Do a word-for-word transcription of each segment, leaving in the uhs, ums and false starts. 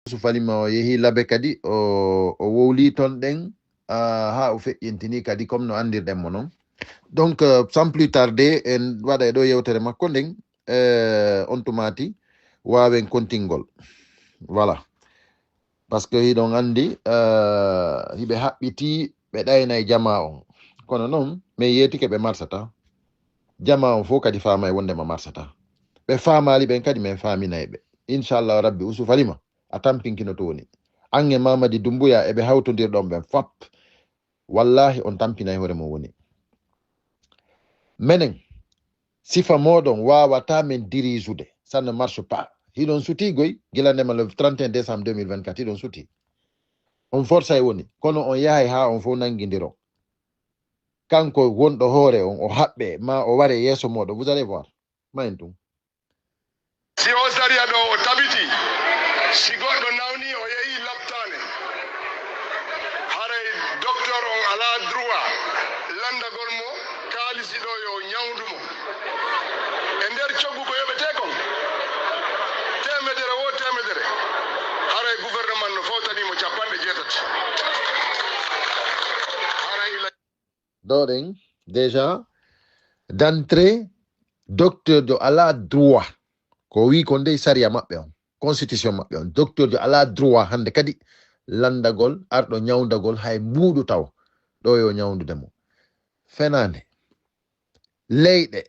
Usufalima o yehi Labe kadi, o, o wowli toon ɗen, ah, haa o feƴƴintini kadi, comme no anndirɗen mo noon. Donc, euh, sans plus tarder, en waɗa e ɗo yewtere makko nden, euh, on tumaati waawen kontingol. Voilà. Parce que hiɗon anndi, euh, hiɓe haɓɓiti, ɓe ɗaynay jamaa on. Kono noon, min yeetike ɓe marsata. Jamaa on fof kadi faamay wondema marsata. Ɓe faamaali ɓen kadi, min faaminay ɓe. Inchallahu Rabbi, Usufalima, a tampinkino to woni. An e Mamadi Dumbuya e ɓe hawtondirɗon ɓen fop. Wallahi, on tampinay hoore mon woni. Menen, sifa mooɗon waawataa men diriisude. Ça ne marche pas. Hiɗon sutii goy, gila ndema le trente et un décembre deux mille vingt-quatre, hiɗon sutii. On forçay woni, kono on yahay haa on fof nanngindiron. Kanko wonɗo hoore on, o haɓɓe, ma o ware yeeso mooɗon. Vous allez voir. Ma en tun. Si o sariya ɗo o tabiti, si goɗɗo nawni o yehi laptaane, haray docteur on alaa droit lanndagol mo kaalisi ɗo yo ñawndu mo. E nder coggu ko yoɓetee kon, teemedere wo teemedere, haray gouvernement no fawtanii mo capanɗe jeetati. Haray ila- Ɗo ɗen, déjà, d'entrée, docteur jo alaa droit. Ko wi ko ndey sariya maɓɓe on, constitution maɓɓe on. Docteur jo alaa droit hannde kadi lanndagol, arɗo ñawndagol, hay mbuuɗu taw. Ɗo yo ñawndude mo. Fenaande. Leyɗe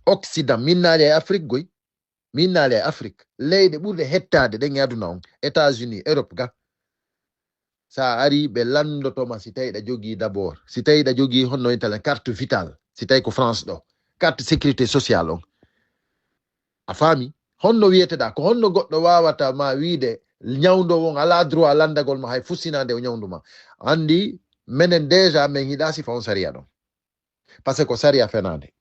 Occident, minnaali e Afrique goy. Minnaali e Afrique. Leyɗe ɓurɗe hettaade ɗen e aduna on. États-Unis, Europe ga. Sa ari ɓe lanndotoma si tawi ɗa jogii d'abord. Si tawi ɗa jogii honno wiyetee carte vitale. Si tawi ko France ɗo. Carte sécurité sociale on. A faami? Honno wiyeteɗa? Ko honno goɗɗo waawata ma wiide ñawndoowo on alaa droit lanndagol ma hay fussinaande o ñawndu ma? Anndi menen déjà men hiɗa sifa on sariya ɗon. Parce que ko sariya fenaande.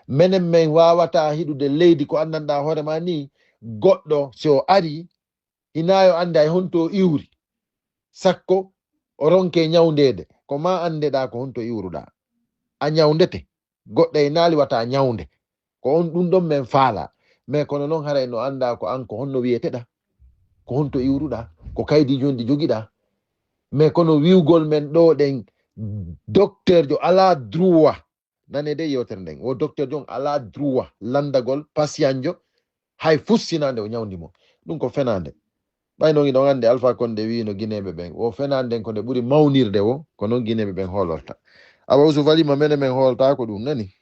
Menen men waawata hiɗude leydi ko anndanɗa hoore ma ni, goɗɗo si o ari, hinaa yo annde hay honto o iwri. Sakko o ronke ñawndeede. Ko ma anndeɗa ko honto iwruɗa. A ñawndete. Goɗɗo e naali wata ñawnde. Ko on ɗum ɗon men faala. Mais kono noon haray no annda ko an ko honno wiyeteɗa. Ko honto iwruɗa. Ko kaydi jondi jogiɗa. Mais kono wiwgol men ɗo ɗen docteur jo alaa droit. Nane de yewtere nden. O docteur jon alaa droit lanndagol patient jo hay fussinaande o ñawndi mo. Ɗum ko fenaande. Ɓay noon iɗon anndi Alpha Condé wiino Gineeɓe ɓen. O fenaande nden ko nde ɓuri mawnirde wo, ko noon Gineeɓe ɓen hoolorta. Awa Usufalima mene men hooltaako ɗum nani.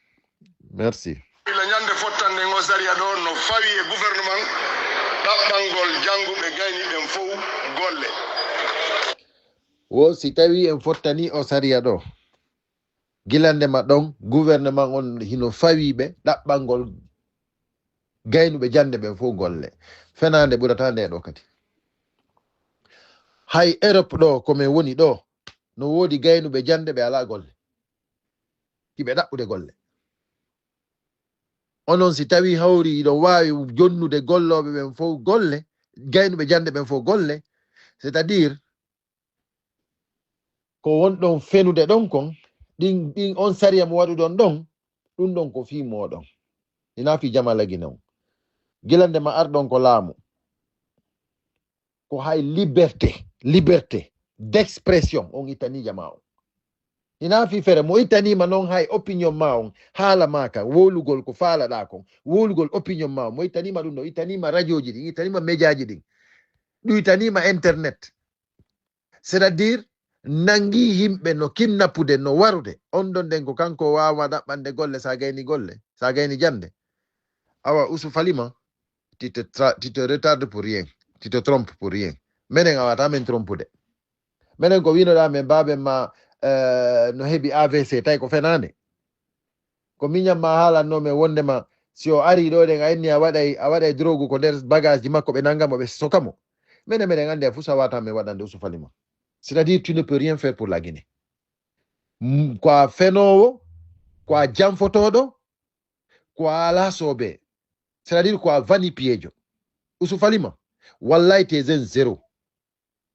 Merci. Ila ñande fottande ngo sariya ɗo no fawi e gouvernement ɗaɓɓangol jannguɓe gayni ɓen fow golle. Wo si tawi en fottani o sariya ɗo. Gila ndema ɗon, gouvernement on hino fawi ɓe ɗaɓɓangol gaynuɓe jannde ɓen fof golle. Fenaande ɓurata nde ɗo kadi. Hay Europe ɗo, ko men woni ɗo, no woodi gaynuɓe jannde ɓe alaa golle. Hiɓe ɗaɓɓude golle. Onon si tawi hawri iɗon waawi jonnude gollooɓe ɓen fof golle, gaynuɓe jannde ɓen fof golle, c'est-à-dire, ko wonɗon fenude ɗon kon, ɗin, ɗin on sariya mo waɗuɗon ɗon, ɗum ɗon ko fii mooɗon. Hinaa fii Jamaa Lagine on. Gila nde ma arɗon ko laamu, ko hay liberté, liberté d'expression on ittanii jamaa on. Hinaa fii fere, mo ittaniima noon hay opinion ma on, haala ma kan, wowlugol ko faalaɗaa kon, wowlugol opinion ma on, mo ittaniima ɗum ɗo, ittaniima rajooji ɗin, ittaniima mejaaji ɗin, ɗum ittaniima internet. C'est-à-dire, nangi yimɓe no kidnappude, no warude. On ɗon nden ko kanko waawa ɗaɓɓande golle, sa gayni golle, sa gayni jannde. Awa, Usufalima, tu te tra-, tu te retardes pour rien, tu te trompes pour rien. Menen a wata men trompude. Menen ko winoɗa men baaben ma, eh, no heɓi A V C, tawi ko fenaande. Ko miñan ma haalanno men wondema si o ari ɗo ɗen a inni a waɗay, a waɗay drogue ko nder bagage ji makko ɓe nanga mo ɓe soka mo. Menen meɗen anndi a fuu sawata men waɗande Usufalima. C'est-à-dire tu ne peux rien faire pour la Guinée. Mm, ko a fenoowo, ko a janfotooɗo, ko a alaa soobee. C'est-à-dire ko a vanipiyeejo. Usufalima, wallay tes zéro.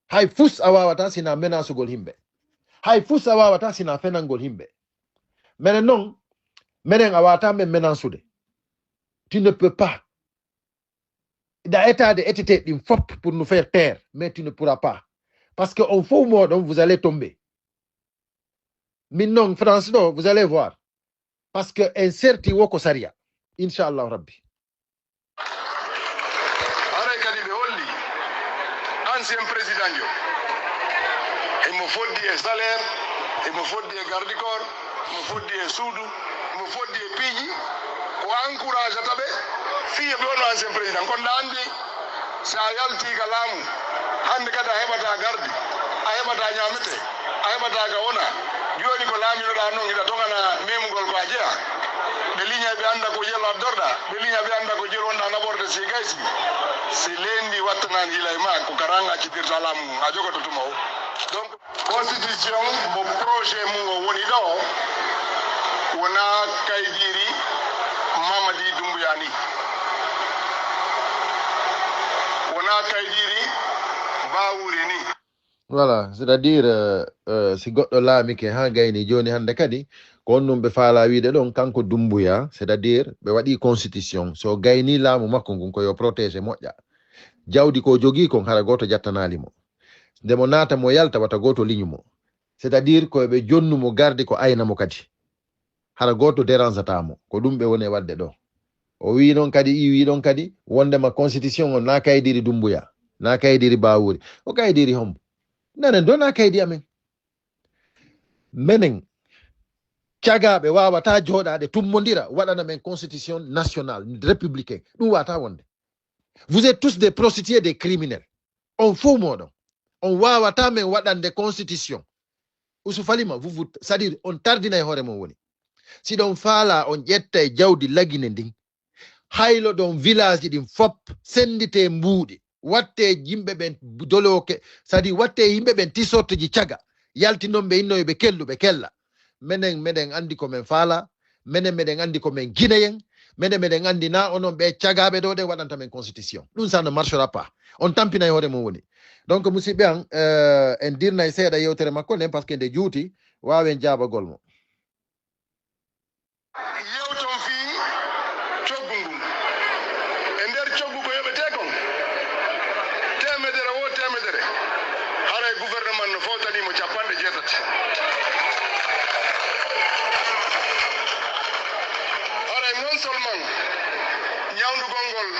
Hay fus a waawata sina menasugol himɓe. Hay fus a waawata sina fenangol himɓe. Menen non, menen a waawata men menasude. Tu ne peux pas. Dans état de étité ɗin fop pour nous faire taire, mais tu ne pourras pas. Parce que on fof moɗon, vous allez tomber. Min non, France ɗo, vous allez voir. Parce que en serti wo ko sariya. Inchallahu Rabbi. Haray kadi ɓe holli ancien président jo. Himo foddi e salaire, himo foddi e garde corps, himo foddi e suudu, himo foddi e piiji. Ko encourage taɓe fii ɓe wonno ancien président. Kono ɗa anndi, si a yalti ka laamu, hannde kadi a heɓata garde, a heɓata ñaamete, a heɓata ka wona. Jooni ko laaminoɗaa non, hiɗa togana memugol ko a jeyaa. Ɓe liñay ɓe annda ko jel addorɗa, ɓe liña ɓe annda ko jel wonɗa naɓorde si gaysi. Si leendi wattanaani yila e ma, ko ka ran accitirta laamu ngun, a jogoto tuma o. Donc, constitution mo projet mum o woni ɗo, wonaa kaydiri Mamadi Doumbouya ni. Wonaa kaydiri Bawuri ni. Voilà, c'est-à-dire, euh, euh, si goɗɗo laamike haa gayni jooni hannde kadi, ko on ɗum ɓe faalaa wiide ɗon, kanko Doumbouya, c'est-à-dire ɓe waɗi constitution, so gayni laamu makko ngun ko yo protégé moƴƴa. Jawdi ko jogii kon hara gooto jattanaali mo. Nde mo naata mo yalta wata gooto liñu mo. C'est-à-dire ko ɓe jonnu mo garde ko ayna mo kadi. Hara gooto dérangeata mo. Ko ɗum ɓe woni e waɗde ɗo. O wii noon kadi, i wii ɗon kadi, wondema constitution on na kaydiri Dumbuya, na kaydiri Bawuri. O kaydiri hombo? Nanen ɗo na kaydi amen. Menen, cagaaɓe waawata jooɗaade tummondira, waɗana men constitution national, républicain. Ɗum waawata wonde. Vous êtes tous des prostituées, des criminels. On fof moɗon. On waawata men waɗande constitution. Usufalima, vous, vous, c'est-à-dire, on tardinay hoore mon woni. Si ɗon faala, on ƴetta e jawdi Lagine ndin. Haylo ɗon village ɗin fop, sendite mbuuɗi. Watte yimɓe ɓen doloke, c'est-à-dire watte yimɓe ɓen tisorteji caga. Yalti non ɓe inno yo ɓe kellu, ɓe kella. Menen, meɗen andi ko men faala. Menen, meɗen andi ko men Guinéen. Menen, meɗen andi na onon ɓe cagaaɓe ɗo ɗen waɗanta men constitution. Ɗum ça ne marchera pas. On tampinay hoore mon woni. Donc, musidɓe an, euh, en dirnay seeɗa yewtere makko nden, parce que nde juuti, waawen jaabagol mo. Yewton fii coggu ngun. E nder coggu ko yoɓetee kon, teemedere woo teemedere, haray gouvernement no fawtanii mo cappanɗe jeetati. Haray non seulement ñawndugol ngol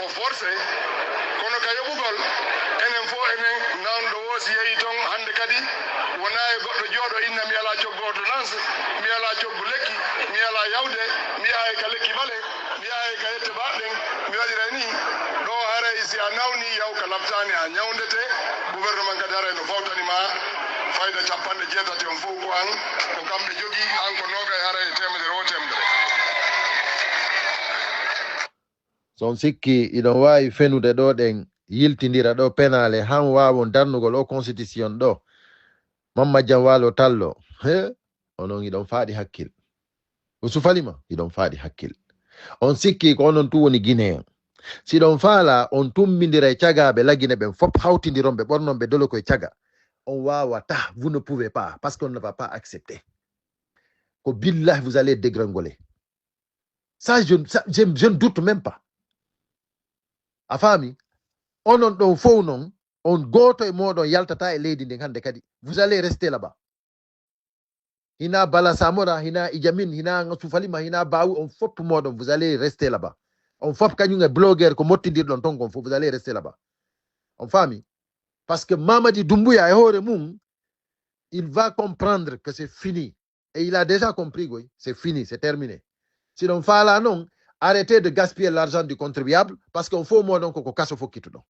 ko forcé, kono ka yoɓugol, enen fof enen, nanɗo woo si yehii ton hannde kadi, wonaa e goɗɗo jooɗo inna mi alaa coggu ordonnance, mi alaa coggu lekki, mi alaa yawde, mi yahay ka lekki ɓale, mi yahay ka yette baaɗe ɗen, mi waɗiray nii. Ɗo haray si a nawni yaw ka laptaani a ñawndete, gouvernement kadi haray no fawtani ma fayda cappanɗe jeetati on fof ko an, ko kamɓe jogii, an ko noogay haray e teemedere woo teemedere. So on sikki iɗon waawi fenude ɗo ɗen yiltindira ɗo penaale han waawon darnugol o constitution ɗo. Mamma Jan Waalo Tallo, he, onon iɗon faaɗi hakkil. Usufalima, iɗon faaɗi hakkil. On sikki ko onon tu woni Guinéen. Si ɗon faala on tumbindira e cagaaɓe Lagine ɓen fop hawtindiron ɓe ɓornon ɓe dolo koye caga. On waawata, vous ne pouvez pas, parce qu'on ne va pas accepter. Ko billahi, vous allez dégringoler. Ça, je, ça, je, je ne doute même pas. A faami? Onon ɗon fow non, on gooto e mooɗon yaltata e leydi ndin hannde kadi. Vous allez rester là-bas. Hina Bala Samora, hina Ijamin, hina Sufalima, hina Bawu, on fop mooɗon, vous allez rester là-bas. On fop kañum e blogueur ko mottindirɗon ton kon fof, vous allez rester là-bas. On faami? Parce que Mamadi Doumbouya e hoore mum, il va comprendre que c'est fini. Et il a déjà compris, oui, c'est fini, c'est terminé. Si ɗon faala non, arrêtez de gaspiller l'argent du contribuable, parce que on fof mooɗon koko kaso fokkituɗon.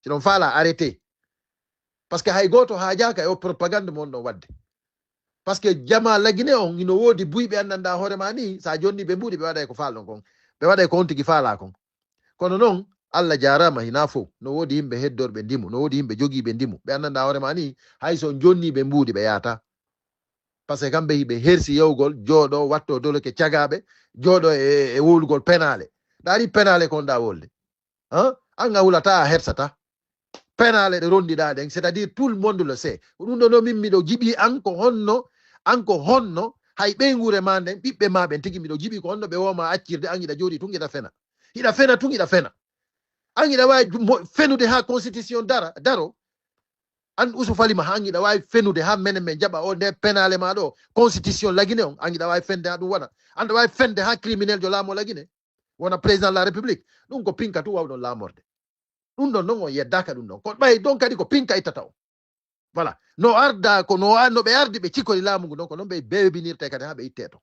Si ɗon faala, arrêtez. Parce que hay gooto haajaaka e o propagande mon ɗon waɗde. Parce que jama Lagine on, hino woodi buy ɓe anndanɗa hoore ma ni, sa jonni ɓe mbuuɗi, ɓe waɗay ko faalɗon kon. Ɓe waɗay ko on tigi faala kon. Kono non, Allah jaaraama, hina fow. No woodi yimɓe heddorɓe ndimu, no woodi yimɓe jogiiɓe ndimu. Ɓe anndanɗa hoore ma ni, hay so on jonni ɓe mbuuɗi, ɓe yaata. Parce que kamɓe hiɓe hersi yewgol, jooɗo, watto doloke cagaaɓe, jooɗo e, e wowlugol penaale. Ɗa ari penaale kon ɗa wolde. Hein? An a hulata, a hersata. Penaale ɗe rondiɗa ɗen, c'est-à-dire tout le monde le sait. Ko ɗum ɗo no min miɗo jiɓi an ko honno, an ko honno, hay ɓeynguure ma nden, ɓiɓɓe ma ɓen tigi miɗo jiɓi ko honno ɓe woma accirde an hiɗa jooɗi tun hiɗa fena. Hiɗa fena tun hiɗa fena. An hiɗa waawi mo- fenude haa constitution dara daro. An Usu Falima, haa hiɗa waawi fenude haa menen men jaɓa o nde penale ma ɗo, constitution lagine on, an hiɗa waawi fende haa ɗum wona. An hiɗa waawi fende haa criminel jo laamu lagine wona président de la république. Ɗum ko pinka tu wawɗon laamorde. Ɗum ɗon non on yeddaka ɗum ɗon. Ko ɓay ɗon kadi ko pinka ittata on. Voilà. No arda ko no, no ɓe ardi ɓe cikkori laamu ngu ɗon, ko non ɓe bewbinirte kadi haa ɓe itte ton.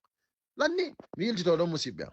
Lanni mi yiltito ɗon, musidɓe am.